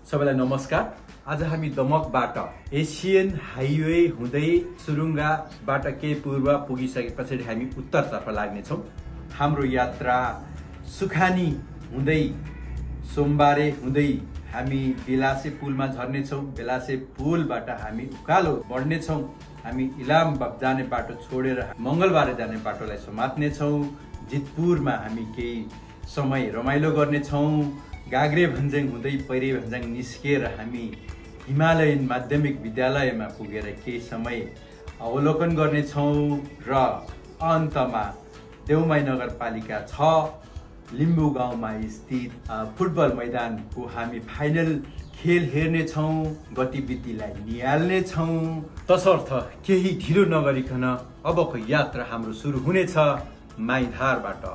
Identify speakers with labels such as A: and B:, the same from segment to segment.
A: सबैलाई नमस्कार। आज हामी दमकबाट एशियन हाइवे हुँदै सुरुङ्गाबाट केही पूर्व पुगिसकेपछि हामी उत्तरतर्फ लाग्नेछौँ। हाम्रो यात्रा सुखानी हुँदै सोमबारे हुँदै हामी बेलासे पुलमा झर्नेछौँ। बेलासे पुलबाट हामी उकालो बढ्नेछौँ। हामी इलाम जाने बाटो छोडेर मङ्गलबारे जाने बाटोलाई समात्नेछौँ। जितपुरमा हामी केही समय रमाइलो गर्नेछौँ। गाग्रे भन्ज्याङ हुँदै पैरे भन्ज्याङ निस्केर हामी हिमालयन माध्यमिक विद्यालयमा पुगेर केही समय अवलोकन गर्नेछौँ र अन्तमा देउमाई नगरपालिका 6 लिम्बू गाउँमा स्थित फुटबल मैदानको हामी फाइनल खेल हेर्नेछौँ। गतिविधिलाई निहाल्नेछौँ। तसर्थ केही ढिलो नगरिकन अबको यात्रा हाम्रो सुरु हुनेछ माइधारबाट।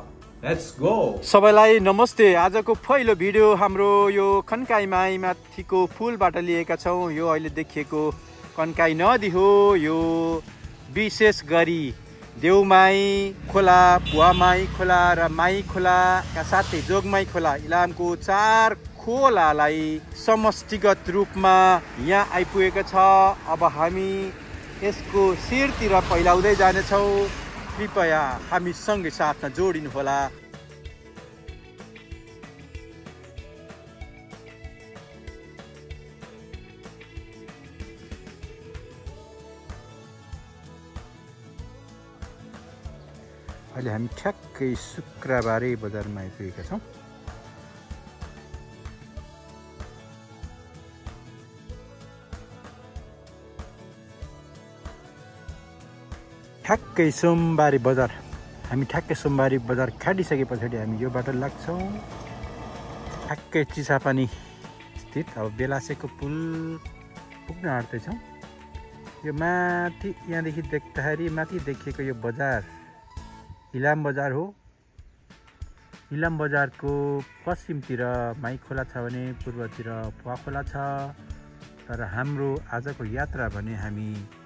A: Let's go.
B: सबैलाई नमस्ते। आजको पहिलो भिडियो हाम्रो यो कन्काई माई माथिको पुलबाट लिएका छौँ। यो अहिले देखिएको कन्काई नदी हो। यो विशेष गरी देउमाई खोला, पुवामाई खोला र माई खोलाका साथै जोगमाई खोला, इलामको 4 खोलालाई समष्टिगत रूपमा यहाँ आइपुगेको छ। अब हामी यसको शिरतिर पहिलाउँदै जानेछौँ। कृपया हामी सँगै साथमा जोडिनु होला। अहिले हामी ठ्याक्कै शुक्रबारे बजारमा आइपुगेका छौँ। ठ्याक्कै सोमबारे बजार। हामी ठ्याक्कै सोमबारे बजार काटिसके पछाडि हामी यो बाटो लाग्छौँ। ठ्याक्कै चिसापानी स्थित अब बेलासेको पुल पुग्न आँट्दैछौँ। यो माथि यहाँदेखि देख्दाखेरि माथि देखिएको यो बजार इलाम बजार हो। इलाम बजारको पश्चिमतिर माई खोला छ भने पूर्वतिर पुवा खोला छ। तर हाम्रो आजको यात्रा भने हामी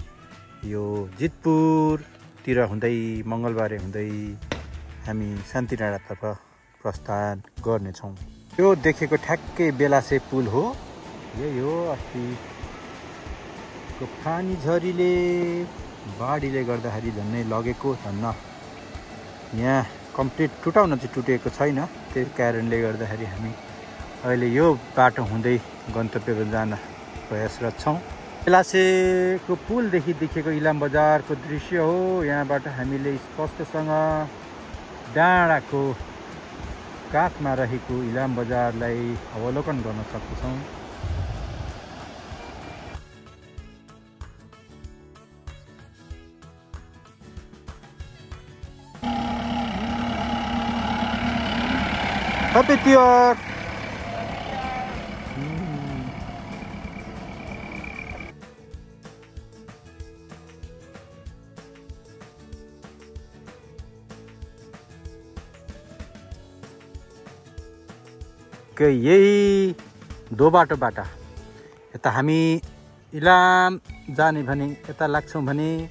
B: यो जितपुरतिर हुँदै मङ्गलबारे हुँदै हामी शान्ति डाँडातर्फ प्रस्थान गर्नेछौँ। यो देखेको ठ्याक्कै बेलासे पुल हो। यही हो अस्तिको पानी झरीले बाढीले गर्दाखेरि झन्नै लगेको धन्न यहाँ कम्प्लिट टुटाउन चाहिँ टुटेको छैन। त्यही कारणले गर्दाखेरि हामी अहिले यो बाटो हुँदै गन्तव्यमा जान प्रयासरत छौँ। बेलासेको पुलदेखि देखेको इलाम बजारको दृश्य हो। यहाँबाट हामीले स्पष्टसँग डाँडाको काखमा रहेको इलाम बजारलाई अवलोकन गर्न सक्छौँ। Happy Tiok! यही दो बाटोबाट यता हामी इलाम जाने भने यता लाग्छौँ भने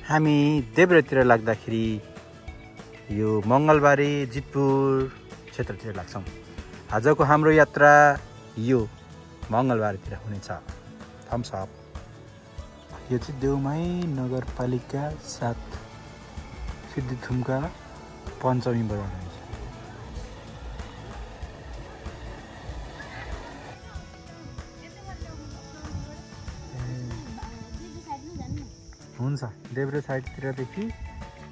B: हामी देब्रेतिर लाग्दाखेरि यो मङ्गलबारे जितपुर क्षेत्रतिर लाग्छौँ। आजको हाम्रो यात्रा यो मङ्गलबारतिर हुनेछ। Thumbs up. यो चाहिँ देउमाई नगरपालिका 7 सिद्धिथुम्का पञ्चमी बजार हुन्छ। देब्रे साइडतिरदेखि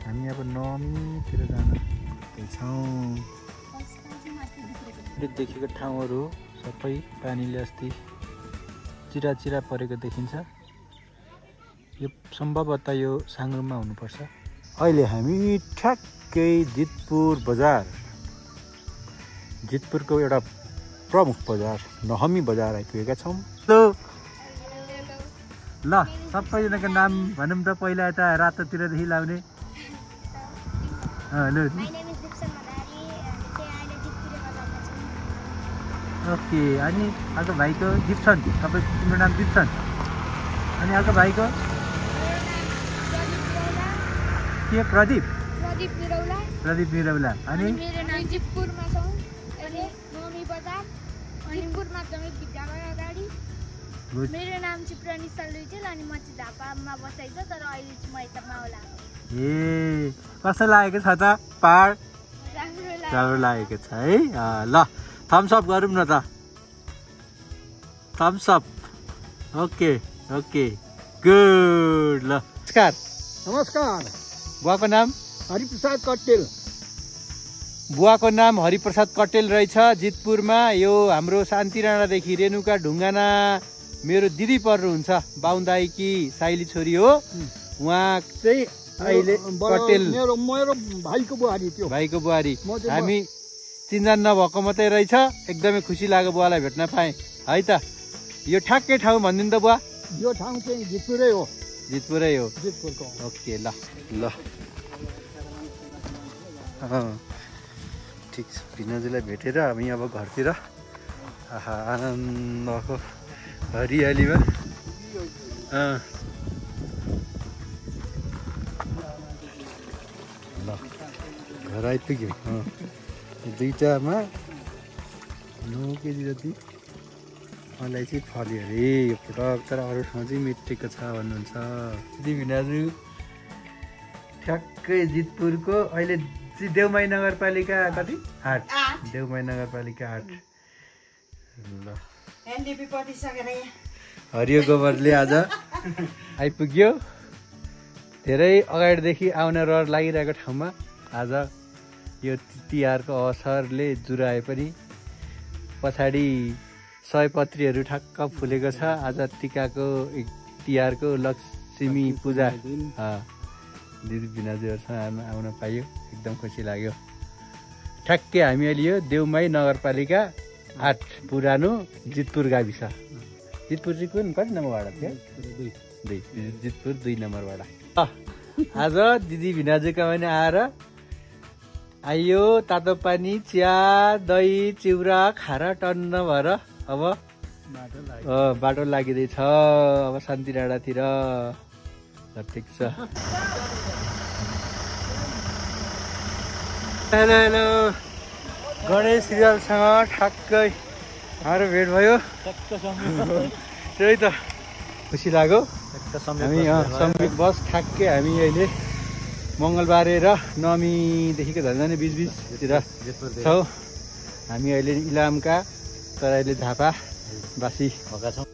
B: हामी अब नमीतिर जाँदैछौँ। देखेको ठाउँहरू सबै पानीले अस्ति चिरा परेको देखिन्छ। यो सम्भवतः यो साङ्ग्रुममा हुनुपर्छ। अहिले हामी ठ्याक्कै जितपुर बजार, जितपुरको एउटा प्रमुख बजार नहमी बजार आइपुगेका छौँ। ल सबैजनाको नाम भनौँ त। पहिला यता रातोतिरदेखि लाउने। ओके। अनि अर्को भाइको दिप्सन। तपाईँ तिम्रो नाम दिप्सन। अनि अर्को भाइको के? प्रदीप निरौला। अनि
C: जितपुरमा छौँ। नमी बजार जितपुर माध्यमिक विद्यालय मेरो नाम चाहिँ प्रनिसा लुइटेल अनि म चाहिँ झापामा बसाइ छ तर अहिले चाहिँ म यता माउला
B: ए कस्तो लागेको छ त पहाड राम्रो लागेको छ है ल थम्स अप गरौँ न त thumbs up okay okay good ल नमस्कार
D: नमस्कार
B: बुवाको नाम
D: हरिप्रसाद कटेल
B: बुवाको नाम हरिप्रसाद कटेल रहेछ जितपुरमा यो हाम्रो शान्ति राणादेखि रेणुका ढुङ्गाना मेरो दिदी पर्नुहुन्छ बाहुनदाईकी साइली छोरी हो उहाँ चाहिँ अहिले कटेल
D: मेरो भाइको बुहारी थियो
B: भाइको बुहारी हामी चिन्जान नभएको मात्रै रहेछ एकदमै खुसी लाग्यो बुवालाई भेट्न पाएँ है त यो ठ्याक्कै ठाउँ भनिदिनु त बुवा
D: यो ठाउँ चाहिँ जितपुरै हो
B: जितपुरै हो
D: जितपुरको
B: ओके ल ल ठिक छ भिनाजुलाई भेटेर हामी अब घरतिर आहा आनन्दको हरियालीमा ल घर आइपुग्यो दुईटामा 9 केजी जति अलैँची फल्यो अरे यो पटक तर अरू ठाउँ चाहिँ मिठेको छ भन्नुहुन्छ दिदी भिनाजु ठ्याक्कै जितपुरको अहिले देउमाई नगरपालिका कति 8 देउमाई नगरपालिका 8 ल हरियो गोबरले आज आइपुग्यो धेरै अगाडिदेखि आउन रहर लागिरहेको ठाउँमा आज यो तिहारको अवसरले जुराए पनि पछाडि सयपत्रीहरू ठ्याक्क फुलेको छ आज टिकाको तिहारको लक्ष्मी पूजा दिदी भिनाजुहरूसँग आउन पाइयो एकदम खुसी लाग्यो ठ्याक्कै हामी अहिले यो देउमाई नगरपालिका 8 पुरानो जितपुर गाविस जितपुर चाहिँ कुन कति नम्बर वाडा थियो 2 जितपुर 2 नम्बर वाडा आज दिदी भिनाजुका पनि आएर आइयो तातो पानी चिया दही चिउरा खारा टन्न भएर अब बाटो लागिँदैछ अब शान्ति डाँडातिर ठिक छ हेलो हेलो गणेश रिजालसँग ठ्याक्कै हाम्रो भेट भयो त्यही त खुसी लाग्यो हामी सम्बित बस ठ्याक्कै हामी अहिले मङ्गलबारे र नवमीदेखिको झन्झनै बिचतिर छौँ हामी अहिले इलामका तर अहिले झापावासी भएका छौँ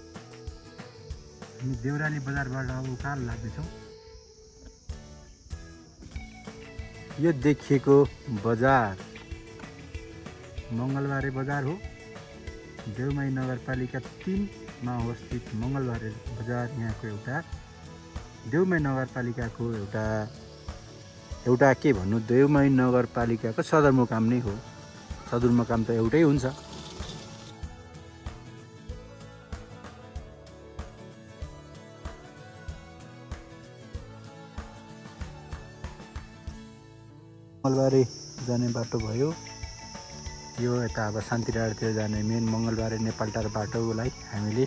B: हामी देउराली बजारबाट अब उकालो लाग्दैछौँ यो देखिएको बजार मङ्गलबारे बजार हो देउमाई नगरपालिका 3 मा अवस्थित मङ्गलबारे बजार यहाँको एउटा देउमाई नगरपालिकाको एउटा के भन्नु देउमाई नगरपालिकाको सदरमुकाम नै हो सदरमुकाम त एउटै हुन्छ मङ्गलबारे जाने बाटो भयो यो यता अब शान्ति डाँडातिर जाने मेन मङ्गलबारे नेपालटार बाटोलाई हामीले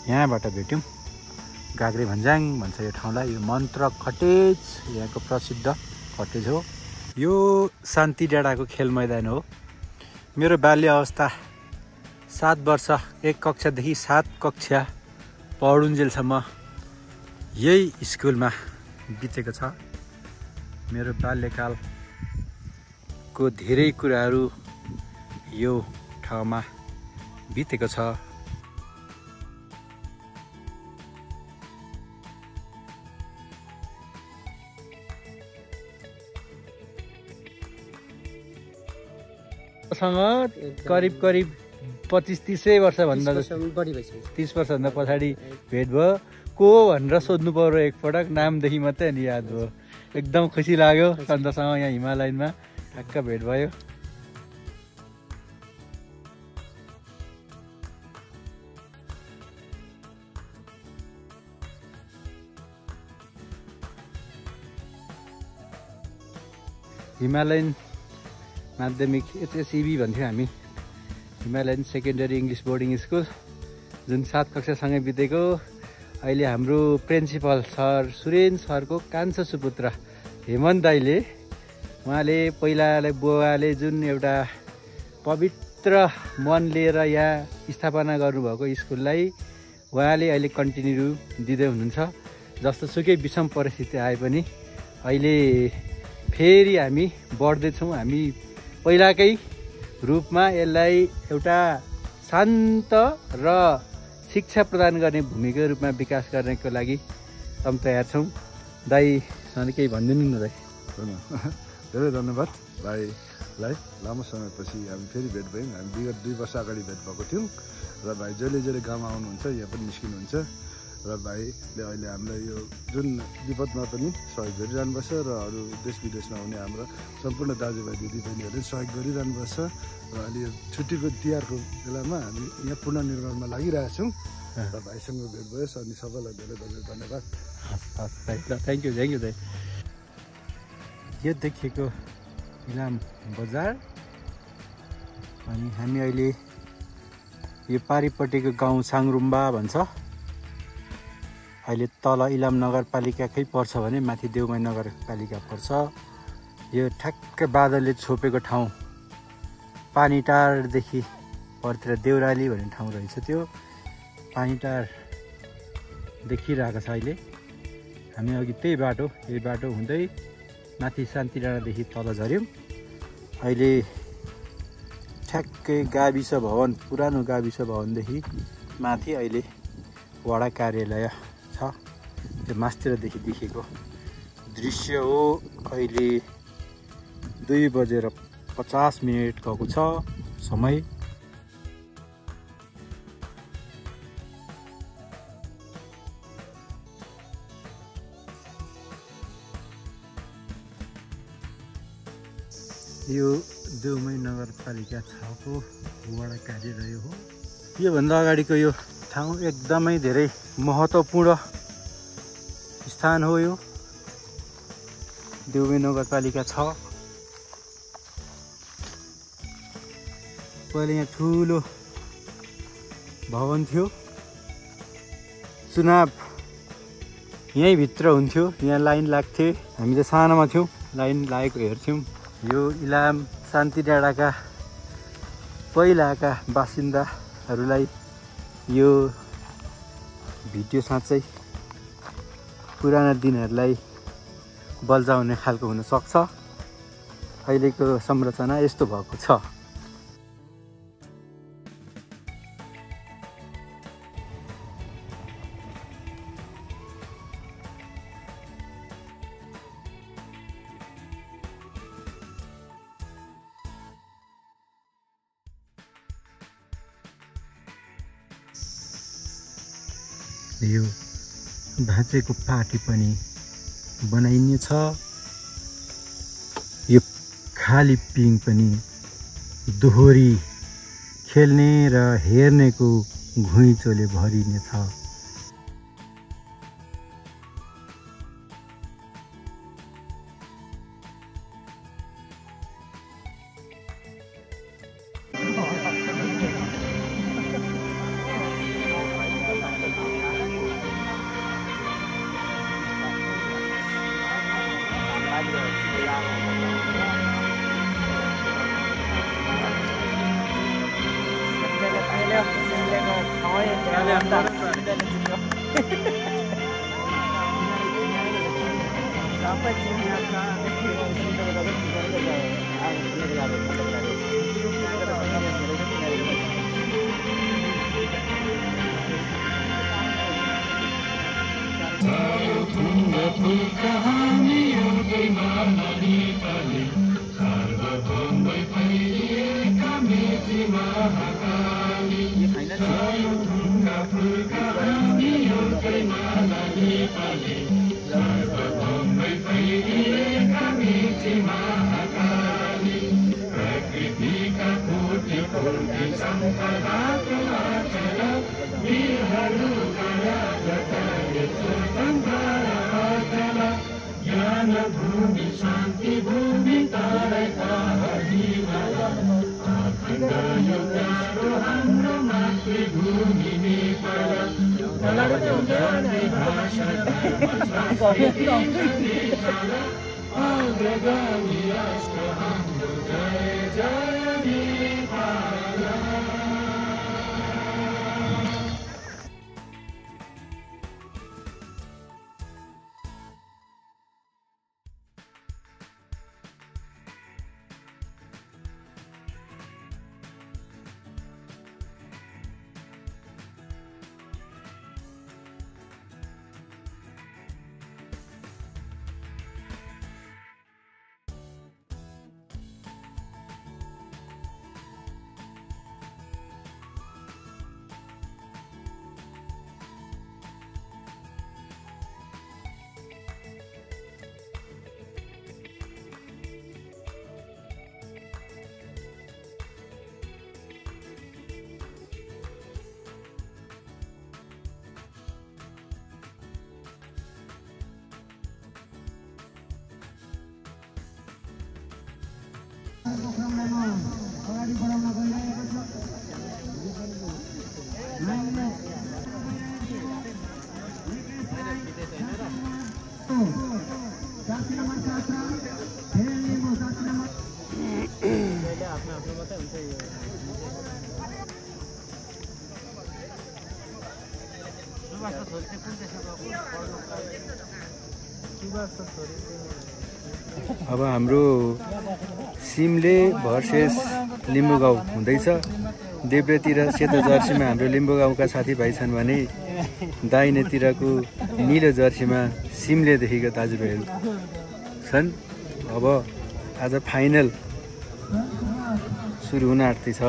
B: यहाँबाट भेट्यौँ गाग्रे भन्ज्याङ भन्छ यो ठाउँलाई यो मन्त्र कटेज यहाँको प्रसिद्ध कटेज हो यो शान्ति डाँडाको खेल मैदान हो मेरो बाल्य अवस्था 7 वर्ष 1 कक्षादेखि 7 कक्षा पढुन्जेलसम्म यही स्कुलमा बितेको छ मेरो बाल्यकालको धेरै कुराहरू यो ठाउँमा बितेको छ सँग करिब 25-30 वर्षभन्दा 30 वर्षभन्दा पछाडि भेट भयो को भनेर सोध्नु पर्यो एकपटक नामदेखि मात्रै अनि याद भयो एकदम खुसी लाग्यो सन्तसँग यहाँ हिमालयनमा ठ्याक्क भेट भयो हिमालयन माध्यमिक HSEB भन्थ्यौँ हामी Himalayan secondary English boarding school जुन 7 कक्षासँगै बितेको अहिले हाम्रो प्रिन्सिपल सर सुरेन सरको कान्छो सुपुत्र हेमन्त दाईले उहाँले पहिलाले बुवाले जुन एउटा पवित्र मन लिएर यहाँ स्थापना गर्नुभएको स्कुललाई उहाँले अहिले कन्टिन्यू दिँदै हुनुहुन्छ। जस्तो सुकै विषम परिस्थिति आए पनि अहिले फेरि हामी बढ्दैछौँ। हामी पहिलाकै रूपमा यसलाई एउटा शान्त र शिक्षा प्रदान गर्ने भूमिका रूपमा विकास गर्नको लागि हम तयार छौँ। दाईसँग केही भनिदिनु न दाई।
E: धेरै धन्यवाद भाइलाई। लामो समयपछि हामी फेरि भेट भयौँ। हामी विगत 2 वर्ष अगाडि भेट भएको थियौँ र भाइ जहिले गाउँमा आउनुहुन्छ, यहाँ पनि निस्किनुहुन्छ र भाइले अहिले हामीलाई यो जुन विपदमा पनि सहयोग गरिरहनु भएको छ र अरू देश विदेशमा आउने हाम्रा सम्पूर्ण दाजुभाइ दिदीबहिनीहरूले सहयोग गरिरहनु भएको छ र अहिले यो छुट्टीको तिहारको बेलामा हामी यहाँ पुनर्निर्माणमा लागिरहेका छौँ र भाइसँग भेट भयो। अनि सबैलाई धेरै धेरै धन्यवाद।
B: हस् दाइ, ल थ्याङ्क यू दाइ। यो देखिएको इलाम बजार अनि हामी अहिले यो पारिपट्टिको गाउँ साङरुम्बा भन्छ। अहिले तल इलाम नगरपालिकाकै पर्छ भने माथि देउमाई नगरपालिका पर्छ। यो ठ्याक्क बादलले छोपेको ठाउँ पानीटारदेखि परतिर देउराली भन्ने ठाउँ रहेछ। त्यो पानीटार देखिरहेको छ अहिले। हामी अघि यही बाटो हुँदै माथि शान्ति डाँडादेखि तल झऱ्यौँ। अहिले ठ्याक्कै गाविस भवन, पुरानो गाविस भवनदेखि माथि अहिले वडा कार्यालय छ। त्यो मास्तिरदेखि देखेको दृश्य हो। अहिले 2:50 गएको छ समय। यो देउमाई नगरपालिका 6 को वडा कार्यालय हो। योभन्दा अगाडिको यो ठाउँ एकदमै धेरै महत्त्वपूर्ण स्थान हो। यो देउमाई नगरपालिका 6 पहिले यहाँ ठुलो भवन थियो। चुनाव यहीँ भित्र हुन्थ्यो, यहाँ लाइन लाग्थे। हामी त सानोमा थियौँ, लाइन लागेको हेर्थ्यौँ। यो इलाम शान्ति डाँडाका पहिलाका बासिन्दाहरूलाई यो भिडियो साँच्चै पुराना दिनहरूलाई बल्झाउने खालको हुनसक्छ। अहिलेको संरचना यस्तो भएको छ। यो भाँचेको पाटी पनि बनाइनेछ। यो खाली पिङ पनि दोहोरी खेल्ने र हेर्नेको घुइँचोले भरिनेछ। अब हाम्रो सिमले भर्सेस लिम्बू गाउँ हुँदैछ। देब्रेतिर सेतो जर्सीमा हाम्रो लिम्बू गाउँका साथीभाइ छन् भने दाहिनेतिरको निलो जर्सीमा सिमलेदेखिको दाजुभाइहरू छन्। अब आज फाइनल सुरु हुन आँट्दैछ।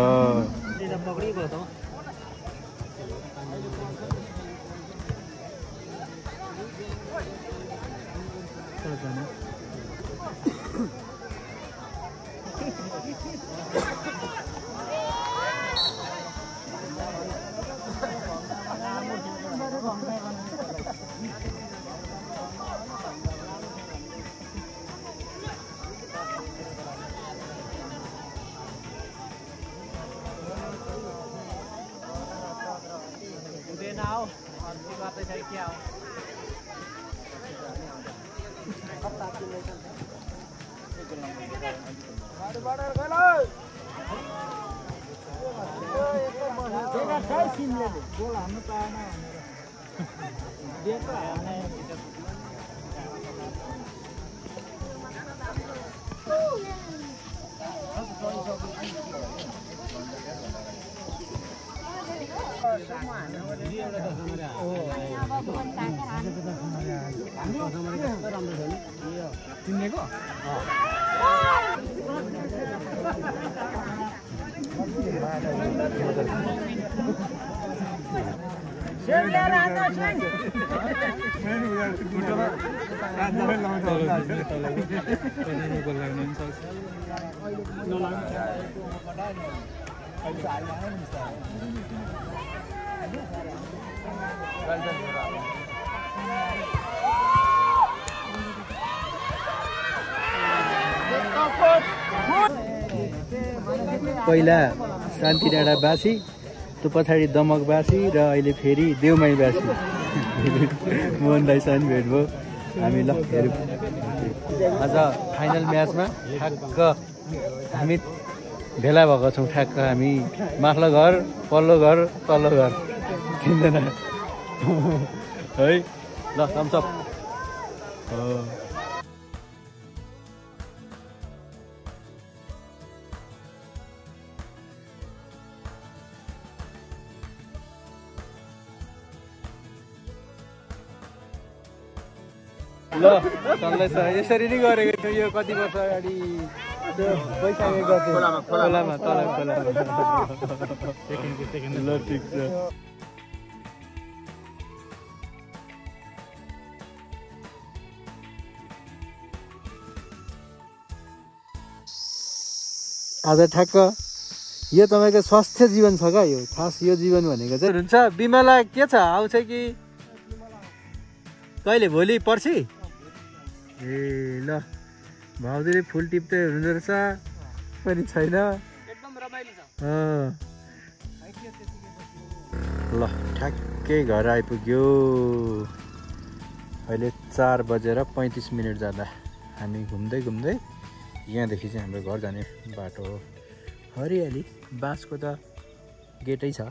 B: पहिला शान्ति डाँडावासी, त्यो पछाडि दमकवासी र अहिले फेरि देउमाईवासी मोहन दाइसँग भेट भयो। हामी ल हेरौँ आज फाइनल म्याचमा ठ्याक्क हामी भेला भएको छौँ। ठ्याक्क हामी माथिल्लो घर, पल्लो घर, तल्लो घर तिनजना है। ल थम्स अप। ल चल्दैछ। यसरी नै गरेको थियो यो कति वर्ष अगाडि त्यो बैशाखी गर्थ्यो खोलामा, तल खोलामा। ल ठिक छ। आज ठ्याक्क यो तपाईँको स्वास्थ्य जीवन छ क्या। यो खास यो जीवन भनेको चाहिँ हुन्छ। बिमला के छ, आउँछ कि कहिले? भोलि पर्सि? ए ल भाउजूले फुल टिप्दै हुँदो रहेछ पनि छैन।
F: एकदम रमाइलो छ।
B: ल ठ्याक्कै घर आइपुग्यो। अहिले 4:35 जाँदा हामी घुम्दै घुम्दै यहाँदेखि चाहिँ हाम्रो घर जाने बाटो हो। हरियाली बाँसको त गेटै छ।